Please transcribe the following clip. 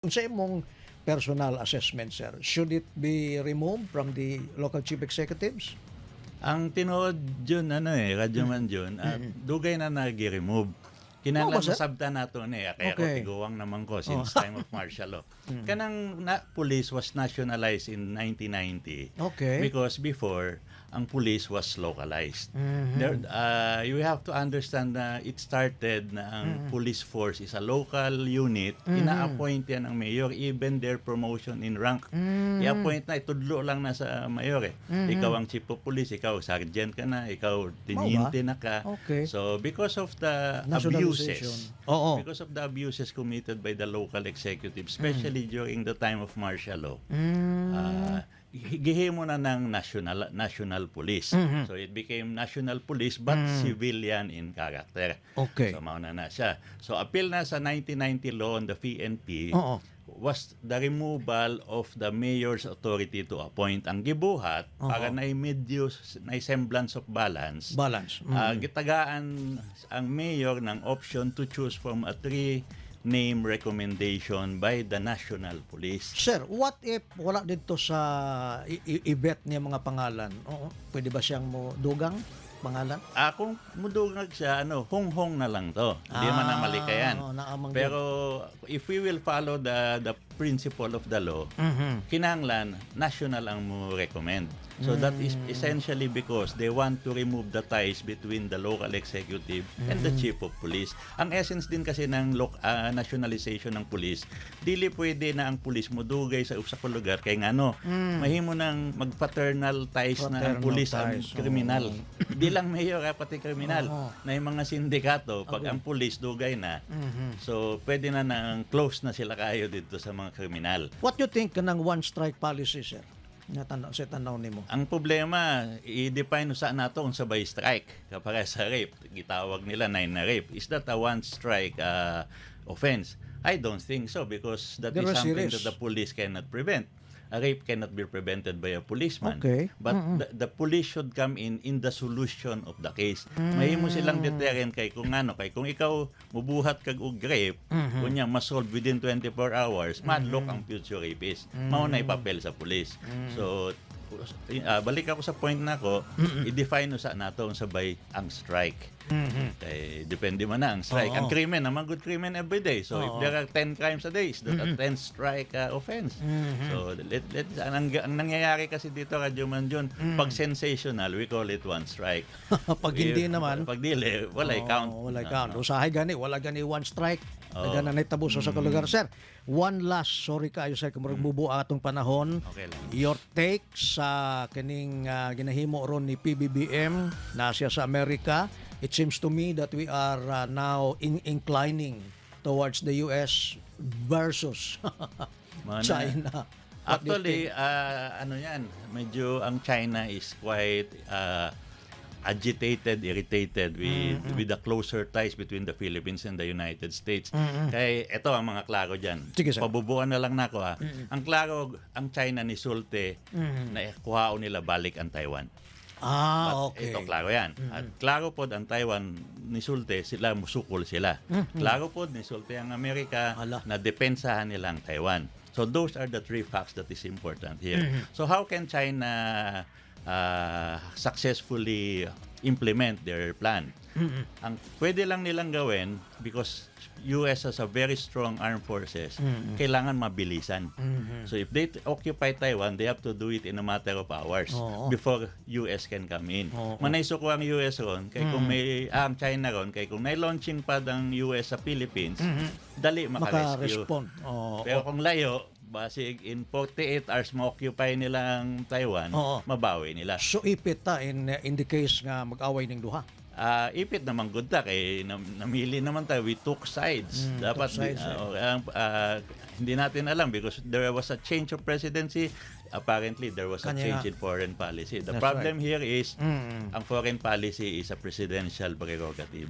Unsa imong personal assessment, sir? Should it be removed from the local chief executives? Ang tinuod yun, ano eh, Radyo Man yun, at dugay na nag-remove. Oo Kinahanglan ba, sir? masabta nato ni, kaya ko tiguang naman ko since time of martial law. Kanang na, police was nationalized in 1990. Because before, ang police was localized. There, you have to understand na it started na ang police force is a local unit. Ina-appoint yan ang mayor, even their promotion in rank. I-appoint na, itudlo lang na sa mayor eh. Ikaw ang chief of police, ikaw sergeant ka na, ikaw teniente na ka. So because of the Nationalization. abuses, because of the abuses committed by the local executive, especially during the time of martial law, gihimo na ng national national police. So it became national police but civilian in character. So mao na na siya. So appeal na sa 1990 law on the PNP was the removal of the mayor's authority to appoint. Ang gibuhat para na medyo na semblance of balance. Balance. Gitagaan ang mayor ng option to choose from a three name recommendation by the national police. Sir, what if wala dito sa i-vet niya mga pangalan? Oo. Pwede ba siyang mo dugang pangalan? Ah, kung mudungag siya, ano, honghong na lang to. Hindi man na malikayan. Oo, naamang Pero if we will follow the principle of the law, kinahanglan national ang mo recommend. So that is essentially because they want to remove the ties between the local executive and the chief of police. Ang essence din kasi ng nationalization ng police, dili pwede na ang police mo dugay sa usa ka lugar kay ngano, mahimo nang magfraternal ties na ang Fraternal police ang ties, kriminal. Di lang mayor ha, pati kriminal. Na yung mga sindikato, pag ang police dugay na, so pwede na nang close na sila kayo dito sa mga kriminal. What you think kanang one strike policy, sir? Nga tanaw sa tanaw nimo. Ang problema, i-define sa nato unsa bay strike. Kapag sa rape, gitawag nila nine na rape. Is that a one strike offense? I don't think so because that There is are something series. that the police cannot prevent. A rape cannot be prevented by a policeman. But the police should come in the solution of the case. Mahimo silang deterrent kay kung ano, kay kung ikaw mubuhat kag og rape, kunya ma-solve within 24 hours, madlock ang future rapist. Mao na ipapel sa police. So balik ako sa point nako, i-define sa nato unsa bay ang strike. Kay depende man na ang strike. Ang krimen naman good krimen every day. So if there are 10 crimes a day, is that a 10 strike offense? So let let ang nangyayari kasi dito, Radyo Man Jun, pag sensational, we call it one strike. Pag hindi naman, pag dili, walay count. Walay count. Usahay gani, wala gani one strike. Oo. Dagan na nahitabo sa lugar. Sir, one last, sorry kaayo sir, kung murag mubo atong panahon. Okay lang. Your take sa kining ginahimo ron ni PBBM na siya sa Amerika. It seems to me that we are now inclining towards the US versus China. What do you Actually, think? ano yan, medyo ang China is quite agitated, irritated with the closer ties between the Philippines and the United States. Kay ito ang mga klaro diyan. Sige, sir. Pabubuan na lang nako ha. Ang klaro, ang China nisulti na kuhaon nila balik ang Taiwan. But ito klaro yan. At klaro pod ang Taiwan nisulti sila musukol sila. Klaro pod nisulti ang Amerika Ala. Na depensahan nila ang Taiwan. So those are the three facts that is important here. So how can China successfully implement their plan? Ang pwede lang nilang gawin, because US has a very strong armed forces, kailangan mabilisan. So if they occupy Taiwan, they have to do it in a matter of hours before US can come in. Manay suko ang US ron, kay kung may ang China ron, kay kung may launching pad ang US sa Philippines, dali maka-rescue. Maka-respond. Pero kung layo, basig in 48 hours ma-occupy nila ang Taiwan, mabawi nila. So ipit ta in the case nga mag-away ning duha. Ah, ipit naman gud ta kay namili naman tayo, we took sides. Dapat Took sides, eh. hindi natin alam because there was a change of presidency. Apparently there was a Kanya change nga. in foreign policy. The That's problem here is ang foreign policy is a presidential prerogative.